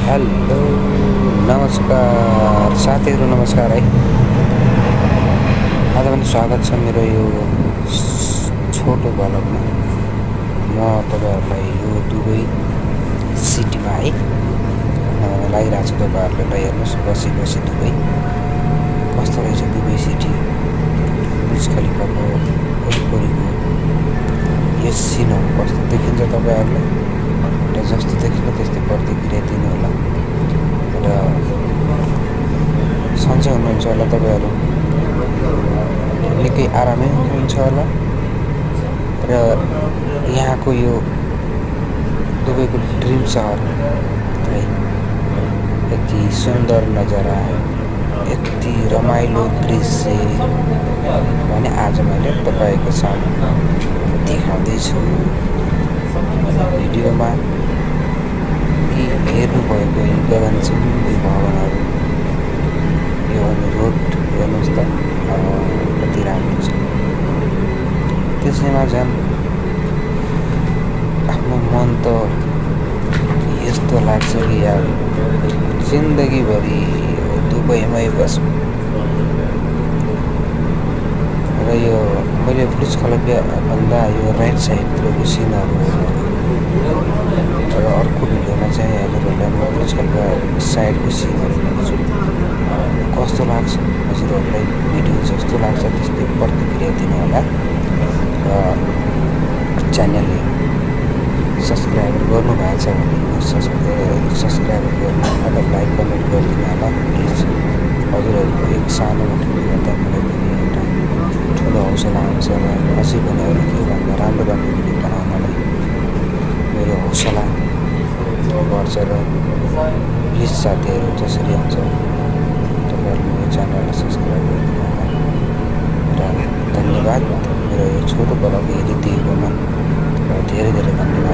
Hello नमस्कार साथीहरू नमस्कार है। आज पनि स्वागत छ मेरो यो छोटो ब्लगमा। म तपाईँहरूलाई यो दुबई सिटीमा है लागिरहेको छ। तपाईँहरूले हेर्नुहोस् बसी बसी दुबई कस्तो रहेछ। दुबई सिटी बुर्ज खलिफाको वरिपरिको यो सिनहरू कस्तो देखिन्छ तपाईँहरूले र जस्तो देखिन्छ त्यस्तै प्रतिक्रिया दिनु होला। र सन्चै हुनुहुन्छ होला तपाईँहरू, निकै आरामै हुनुहुन्छ होला। र यहाँको यो दुबईको ड्रिम सहर है, यति सुन्दर नजारा, यति रमाइलो दृश्य भने आज मैले तपाईँको सामु देखाउँदैछु भिडियोमा। यी हेर्नुभएको यी गगनचुम्बी भवनहरू, यो रोड हेर्नुहोस् त कति राम्रो छ। त्यसैमा झन् आफ्नो मन त यस्तो लाग्छ कि यार जिन्दगीभरि दुबईमै बसौँ। र यो मैले बुर्ज खलिफाभन्दा यो राइट साइडतिरको सिनहरू र अर्को भिडियोमा चाहिँ हजुरहरूलाई म बुर्ज खलिफा साइडको सिनहरू देखाउँछु। कस्तो लाग्छ हजुरहरूलाई, भिडियो जस्तो लाग्छ त्यस्तै प्रतिक्रिया दिनु होला। र च्यानलले सब्सक्राइब गर्नुभएको छ भने सब्सक्राइब गर्नु होला, लाइक कमेन्ट गरिदिनु होला प्लिज। हजुरहरूको एक सानो गर्दा मलाई पनि एउटा ठुलो हौसला आउँछ र अझै पनि अरू केभन्दा राम्रो भिडियो बनाउनलाई मेरो हौसला बढ्छ। र प्लिज साथीहरू जसरी हुन्छ तपाईँहरूले मेरो च्यानललाई सब्सक्राइब गरिदिनु होला। र धन्यवाद मेरो यो छोटो ब्लग हेरिदिएकोमा, र धेरै धेरै धन्यवाद।